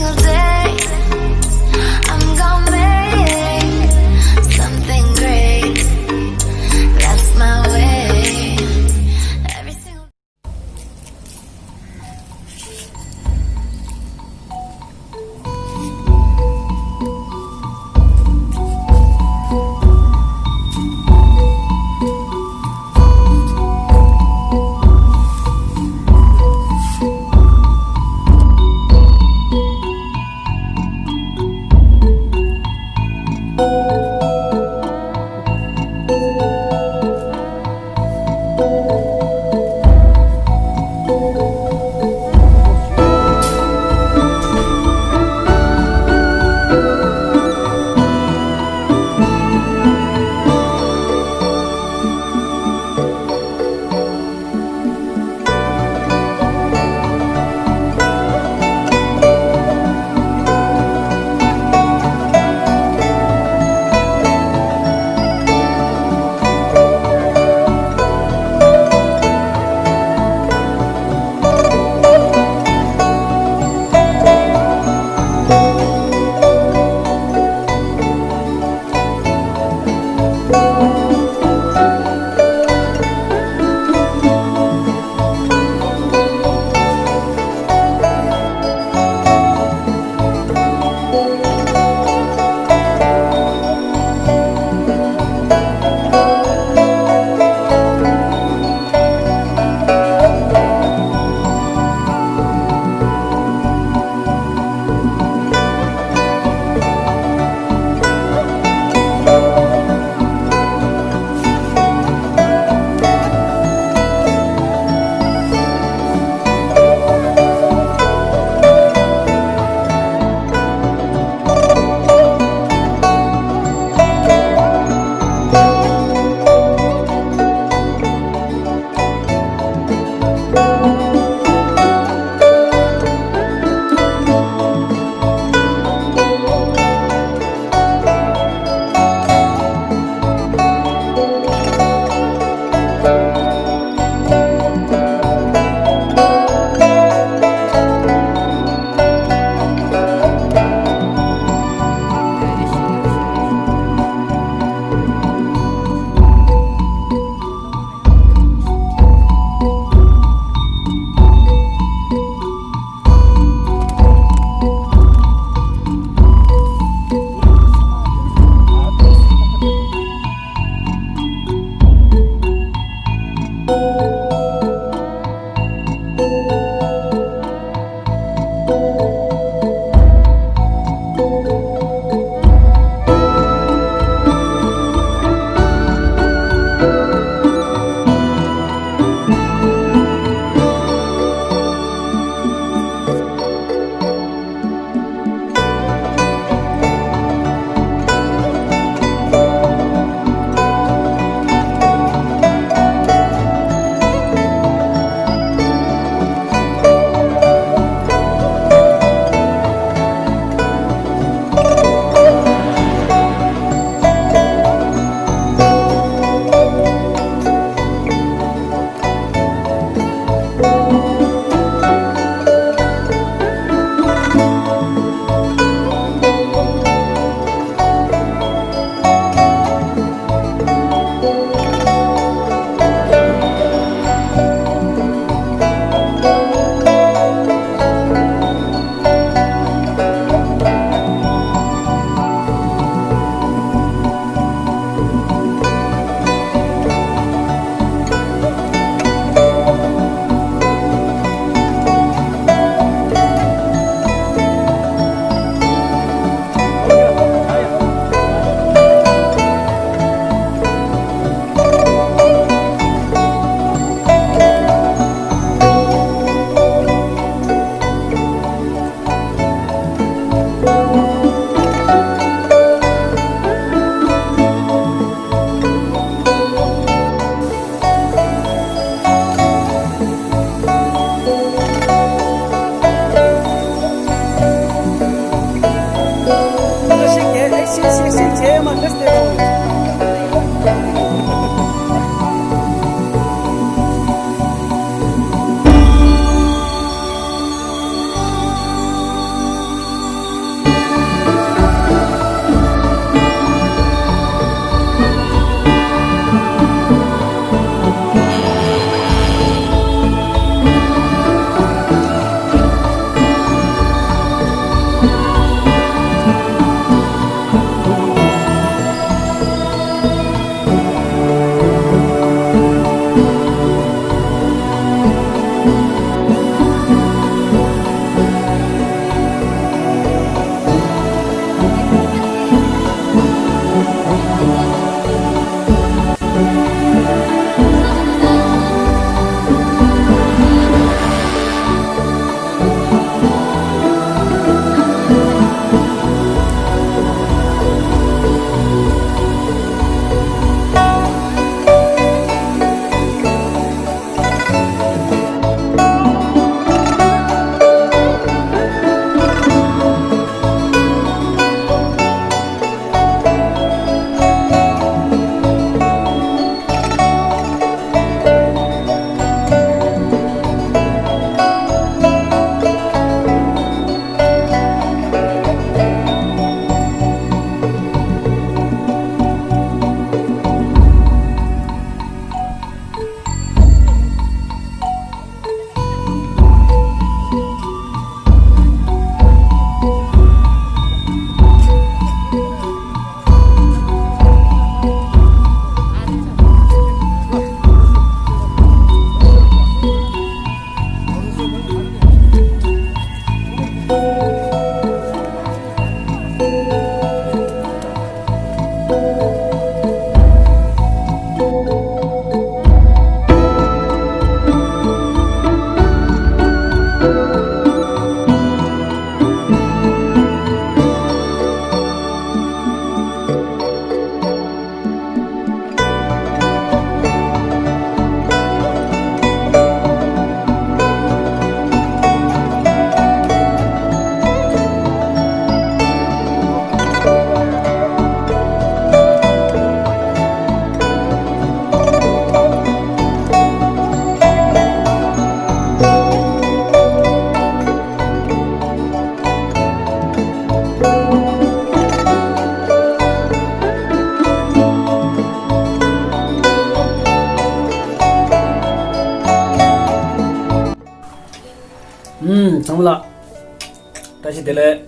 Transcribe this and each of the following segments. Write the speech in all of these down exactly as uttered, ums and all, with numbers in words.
Day, I'm gonna make something great. That's my way. Every single ཨུམ། ཚང་མ་ལ་བཀྲ་ཤིས་བདེ་ལེགས།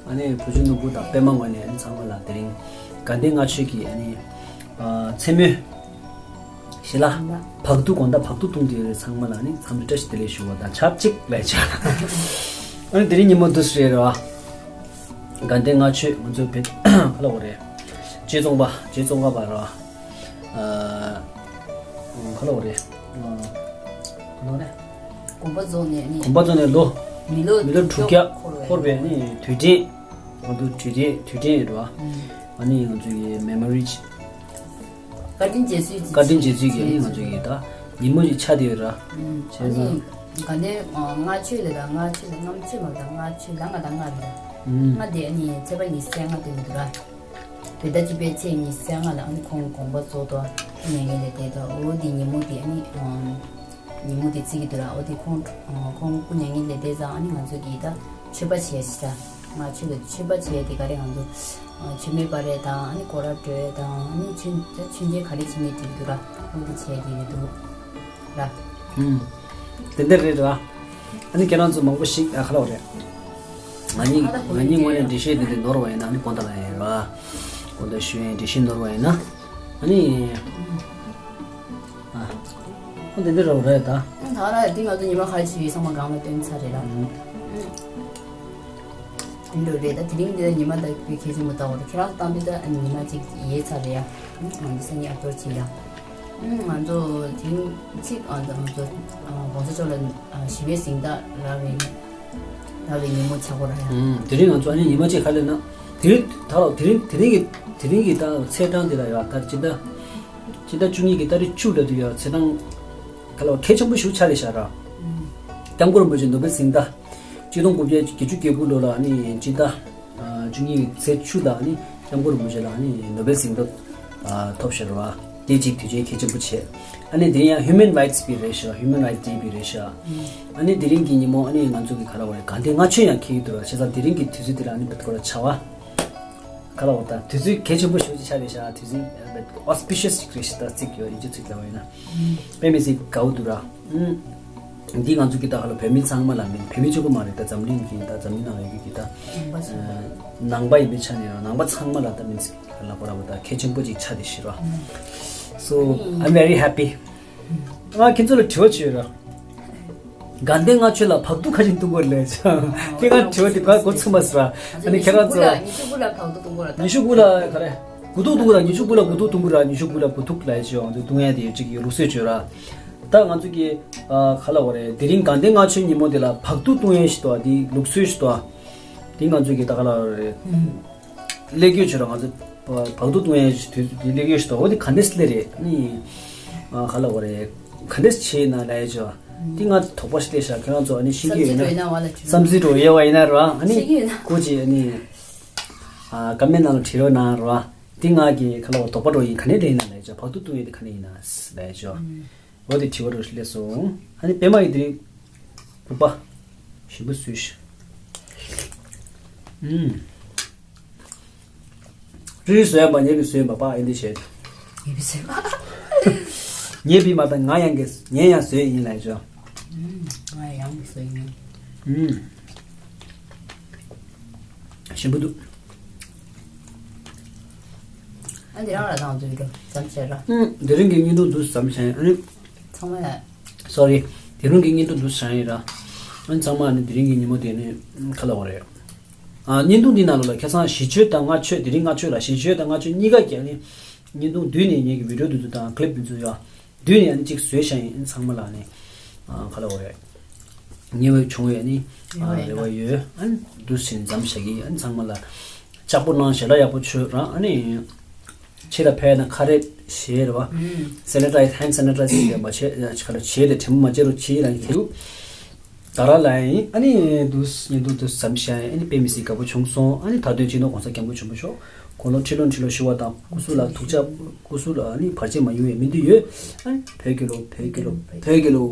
ཨ་ནི་བུ་ཆུང་ནོར་བུ་དང་པད་མ་ངོས་ནས་ཨ་ནི་ཚང་མ་ལ་དེ་རིང་དགའ་ལྡན་ལྔ་མཆོད་ཀྱི་ཨ་ནི་ཨ་མཚན་མོའི་ཞལ་ལག་བག་ཐུག་དགོང་དག་བག་ཐུག་བཏུང་དུས་ཚང་མ་ལ་ཨ་ནི་འཚམས་འདྲི་བཀྲ་ཤིས་བདེ་ལེགས་ཞུ་བ་དང་ཆབས་ཅིག་ལས་བྱ། ཨ་ནི་དེ་རིང་ཉིན་མོ་འདུག་སེ་རེད་བ། དགའ་ལྡན་ལྔ་མཆོད་ང་ཚོའི་བེད་ཁ་ལ་འོ་རེད། རྗེ་ཙོང་པ་རྗེ་ཙོང་ཁ་པ་རེད་བ། ཨ་ཁ་ལ་འོ་རེད། ཨ་ཁ་ལ་འོ་རེད། དགོངས་པ་རྫོགས་ནས་ནི། དགོངས་པ་རྫོགས་ནས་ལོ། མི་ལོ་མི་ལོ་དྲུག་བརྒྱ་འཁོར་བའི་འཁོར་བའི་ནི་དུས་དྲན། ང་ཚོ་དུས་དྲན་དུས་དྲན་ཡོད་རེད་བ། ཨ་ནི་ང་ཚོ་ཡི་མེ་མོ་རི་བཀའ་དྲིན་རྗེས་གཟུགས་ཀྱི། བཀའ་དྲིན་རྗེས་གཟུགས་ཀྱི་ཨ་ནི་ང་ཚོ་ཡི་ད་ཉིན་མོ་ཞིག་ཆགས་བསྡད་ཡོད་ར། བྱས་ཙང་། དགའ་ལྡན་ལྔ་མཆོད་ལ་ད་ལྔ་མཆོད་ལ་ལྔ་མཆོད་མ་ད་ལྔ་མཆོད་ལ་ལྔ་དང་ལྔ་རེད། ལྔ་དེ་ཨ་ནི་ཚེས་པ་ཉི་ཤུ་རྩ་ལྔ་དེ་ཡོད་འདུག་ར། བོད་ཟླ་བཅུ་པའི་ཚེས་ཉི་ཤུ་རྩ་ལྔ་ལ་ཨ་ནི་ཁོང་དགོངས་པ་རྫོགས་ཏོ། སྐུ་མྱ་ངན་ལས་འདས་ཏོ། འོ་དེ་ཉིན་མོ་དེ་ཨ་ནི་ཉིན་མོ་དེ་བརྩི་གི་འདུག་ར། འོ་དེ་ཁོང་ཁོང་སྐུ་མྱ་ངན་ལས་འདས་ཙང་ཨ་ནི་ང་ཚོ་གིས་ད་མཆོད་པ་བྱས་ཤི་ད། ང་ཆོས་ལ་མཆོད་པ་བྱས་དེ་ག་རེ་ང་ཚོ་མཆོད་མེ་སྦར་རེ་དང་ཨ་ནི་སྐོར་ར་འགྲོ་ཡས་དང་ཨ་ནི་མཆོད་མཆོད་མཇལ་ག་རེ་བྱེད་ནས་འགྲིག་འདུག་ར། འོ་དེ་བྱས་དེ་རེད་འདུག་ར། ཨུམ། དེ་འདྲ་རེད་ར། ཨ་ནི་ཁྱེད་རང་ཚོ་མང་པོ་ཞིག་ཨ་ཁ་ལ་བ་རེད། ང་གཉིས་ང་གཉིས་ངོས་ནས་འགྲེལ་བཤད་འདི་འདྲ་ནོར་བ་ཡིན་ན་ཨ་ནི་དགོངས་དག་ལ་ཡིན་ར། དགོངས་དག་ཞུ་ཡིན། འགྲེལ་བཤད་ནོར་བ་ཡིན་ན་ཨ་ནི། ཨ། ཁོ་འདི་འདྲ་རོགས་རེད་ད། ད་ར་འདི་ང་ཚོ་ཉི་མ་ཁ་ཅིག་ཡོད་ཚང་མ་སྒང་ལ་སྟོན་ཚར་རེད་ལ། ཨུམ། འདི་འདྲ་རེད་ད། དེ་རིང་འདི་ལ་ཉི་མ་ད་བུ་ཁྱེད་ཅི་མོ་ལྟ་བར་ཁྱེད་རང་བཏང་དུས་ད་ཉི་མ་གཅིག་ཡོད་ཚར་རེད་ཡ། ཨུམ། ང་ཚོ་སང་ཉིན་ཨ་ཐོར་ཅིག་ཡ། ཨུམ། ང་ཚོ་དེ་རིང་གཅིག་ཨ་ད་ང་ཚོ་ཨ་༸གོང་ས་མཆོག་ལ་ཨ་ཞི་བའི་གཟེངས་རྟགས་རག་པའི་རག་པའི་ཉིན་མོ་ཆགས་པ་རེད་ཡ། ཨུམ། དེ་རིང་ང་ཚོ་ཨ་ནི་ཉི་མ་གཅིག་ཁ་ལེ་ན། དེ་རིང་ད་རོགས་དེ་རིང་དེ་རིང་གི་དེ་རིང་གི་ད་ཚེས་གྲངས་དེ་ལ་ཡ་ད་སྤྱི་ཟླ། སྤྱི་ཟླ་བཅུ་གཉིས་ཀྱི་ཏ་རིག་བཅུ་ལ་དུ་ཡ་ཚེས་གྲངས་ཁ་ལ་བ་གལ་ཆེན་པོ་ཞིག་ཆགས་རེད་ཤག་ར། སྐྱབས་མགོན་རིན་པོ་ཆེ་ནོ་བེལ་གཟེངས་རྟགས། གཅིག་སྟོང་དགུ་བརྒྱ་བརྒྱད་ཅུ་གྱ་དགུ་ལོ་ལ་ནི་སྤྱི་ཟླ་བཅུ་གཉིས་ཀྱི་ཚེས་བཅུ་ལ་ནི་སྐྱབས་མགོན་རིན་པོ་ཆེ་ལ་ནི་ནོ་བེལ་གཟེངས་རྟགས་ཐོབ་ཤག་ར་བ། དེ་གཅིག་དུས་ཆེན་གལ་ཆེན་པོ་བྱས། ཨ་ནི་དེ་ཡང་Human Rights བི་རེད་ཤག Human Rights Day བི་རེད་ཤག་ཨ་ནི་དེ་རིང་གི་ཉིན་མོ་ཨ་ནི་ང་ཚོ་གི་ཁ་ལ་བ་རེད་དགའ་ལྡན་ལྔ་མཆོད་ཡང་འཁེལ་གྱི་འདུག་ར། བྱས་ཙང་དེ་རིང་གི་དུས་ཚོད་དེ་ལ་ནི་བེད་ཁོ་ར་བྱ་བ། ཁ་ལ་འོ་ད་དུས་ཚོད་གལ་ཆེན་པོ་ཞེ་པོ་ཅིག་ཆགས་རེད་ཤག་དུས་ཚོད་auspicious ཅིག་རེད་ཤག་ད་ཚིག་ཡོད་ཨིན་ཇི་ཚིག་ལ་བས་ན། དཔེ་མི་སྲིད་དགའ་བོ་འདུག་ར། འདི་ང་ཚོ་གི་ད་ཁ་ལ་བོད་མི་ཚང་མ་ལ་མིན་བོད་མི་གཅིག་པོ་མ་རེད། ད་འཛམ་གླིང་གི་ད་འཛམ་གླིང་ནང་ཡོད་ཀྱི་གི་ད་ནང་པ་ཡིན་པའི་ཆ་ནས་ར་ནང་པ་ཚང་མ་ལ་ད་མིན་ལ་གོ་ར་བ་ད་གལ་ཆེན་པོ་ཅིག་ཆགས་དེ་ཤི་ར། So I'm very happy. ང་ཁྱེད་ཚོ་ལ་དྲི་བ་བྱོས་ར། དགའ་ལྡན་ལྔ་མཆོད་ལ་བག་ཐུག་ག་རེ་བཏུང་དགོས་རེད་ལབ་ཡ་ཅིག་དེ་སྔ་དྲི་བ་དེ་ག་གོ་ཚུགས་མ་སོང་ར། ཨ་ནི་ཁྱེད་རང་ཚོ། ཉི་ཤུ་དགུ་ལ་བག་ཐུག་བཏུང་དགོས་རེད་ད། ཉི་ཤུ་དགུ་ལ་ག་རེ། དགུ་ཐུག་བཏུང་དགོས་ར། ཉི་ཤུ་དགུ་ལ་དགུ་ཐུག་བཏུང་དགོས་ར། ཉི་ཤུ་དགུ་ལ་དགུ་ཐུག་ལབ་ཡ་ཅིག་ཡོད། འདི་བཏུང་ཡ་དེ་ཅིག་ལུགས་སྲོལ་ཅིག་ཡོད་ར། ད་ང་ཚོ་གི་ཨ་ག་ལབ་དགོས་རེད། དེ་རིང་དགའ་ལྡན་ལྔ་མཆོད་ཉིན་མོ་དེ་ལ་བག་ཐུག་བཏུང་ཡ་ཞིག་འདུག་ཨ། དེ་ལུགས་སྲོལ་ཞིག་འདུག་ཨ། དེ་ང་ཚོ་གི་ད་ག་ལབ་དགོས་རེད། ཨུམ། སླེབས་ཡོད་ཅིག་ར། ང་ཚོ་བག་ཐུག་བཏུང་ཡ་ཞིག་དུས་དེ་སླེབས་ཡོད་ཞིག་འདུག་འོ་དེ་ག་འདྲས་སླེབས་རེད། ཨ་ནི་ཨ་ག་ལབ་དགོས་རེད། ག་འདྲས་བྱས་ན་ལབ་ཡ་ཅིག་ཡོད། དེ་ང་ཚོ་དོགས་པ་ཞིག་སླེབས་ཤག་ཁྱེད་རང་ཚོ་ཨ་ནི་ཤེས་ཀྱི་ཡོད་ན། བསམ་ཚུལ་འགྲོ་ཡོད་ན་ར། ཨ་ནི་ཤེས་ཀྱི་ཡོད་ན། ཀོ་ཅི་ཨ་ནི་ཨ་ཀ་མེན་ནང་ལ་བྲིས་རོགས་གནང་ར། དེ་ང་གི་ག་ལབ་དོགས་པ་འགྲོ་ཡིན། ག་ནས་ལེན་ན་ལས་ཅོ་བག་ཐུག་བཏུང་ཡོད་དེ་ག་ནས་ཡིན་ན་ལས་ཅོ། འོ་དེ་དྲི་བ་འགྲོ་ཞིག་སླེབས་སོང་། ཨ་ནི་པད་མ་ཡི་དེ་རིང་བུ་པ་ཞིམ་པོ་བཟོས་ཤག་ཨུམ། རི་རི་བཟོས་པ་ཉེ་བི་བཟོས་པ་པ་ཨེ་འདི་བྱས། ཉེ་བི་བཟོས་པ། ཉེ་བི་མ་དང་ང་ཡང་གིས་ངས་ཡང་བཟོས་ཡིན་ལས་ཅོ། ང་ཡང་གིས་བཟོས་ཡིན། ཨུམ། ཞིམ་པོ་འདུག་ཨ་འདི་རང་ལ་དང་དུ་འགྲོ་ཙམ་བྱས་ར། ཨུམ། དེ་རིང་གི་བརྙན་ཐུང་འདུག་ཙམ་བྱས་ཨ་ནི། ཚང་མ་ཡ། སོ་རི། དེ་རིང་གི་བརྙན་ཐུང་འདུག་ཙམ་ཡིན་ར། ཨ་ནི་ཚང་མ་ཨ་ནི་དེ་རིང་གི་ཉིན་མོ་དེ་ནི་ག་ལབ་དགོས་རེད། ཨ་བརྙན་ཐུང་འདི་ནང་ལོགས་ལ་ཁ་སང་ཞི་མཆོད་དང་ལྔ་མཆོད། དེ་རིང་ལྔ་མཆོད་ལ་ཞི་མཆོད་དང་ལྔ་མཆོད་གཉིས་ཀ་གི་ཨ་ནི་བརྙན་ཐུང་བསྡུས་ནས་ངེད་ཀྱི་བི་ཌིའོ་འདི་ཚོ་དང་ཀི་ལིབ་འདི་ཚོ་ཡ་བསྡུས་ནས་ཨ་ནི་གཅིག་བཟོས་བཞག་ཡིན། ཚང་མ་ལ་ཨ་ནི་ཨ་ག་ལབ་དགོས་རེད། ཉེ་བའི་བྱུང་བའི་ཨ་ནི་ཨ་རེ་བ་ཡོད། ཨ་ནི་འདུག་སེ་མཚམས་བཞག་གི། ཨ་ནི་ཚང་མ་ལ་ལྕགས་པོ་གནང་། ཞལ་ལག་ཡག་པོ་མཆོད་ར། ཨ་ནི་ཕྱི་ལ་ཕེབས་ན་ཁ་རས་བཞེས་རེད་བ། ཨུམ། སེ་ནི་ཊའི་ཛི་ཧན་ཌི་སེ་ནི་ཊའི་ཛི་ཞེས་མ་བྱེད་ཁ་ལ་བྱེད་དེ་དྲི་མ་མ་བྱེད་རོགས་བྱེད་ལ་ཁེའུ། ད་ར་ལ་ཡིན། ཨ་ནི་འདུག་སེ་བརྙན་ཐུང་འདུག་སེ་མཚམས་བཞག་ཡིན། ཨ་ནི་དཔེ་མི་སྲིད་དགའ་པོ་བྱུང་སོང་། ཨ་ནི་ད་དུང་སྤྱི་ནོར་གོང་ས་སྐྱབས་མགོན་ཆེན་པོ་མཆོག་དགུང་ལོ་ཁྲི་ལོ་ཁྲི་ལོ་ཞུ་བ་དང་སྐུ་གཟུགས་ལ་ཐུགས་ཅག་སྐུ་གཟུགས་ལ་ཨ་ནི་བར་ཆད་མ་ཡོང་བའི་སྨོན་འདུན་ཡོད། ཨ་ནི་བོད་རྒྱལ་ལོ། བོད་རྒྱལ་ལོ། བོད་རྒྱལ་ལོ།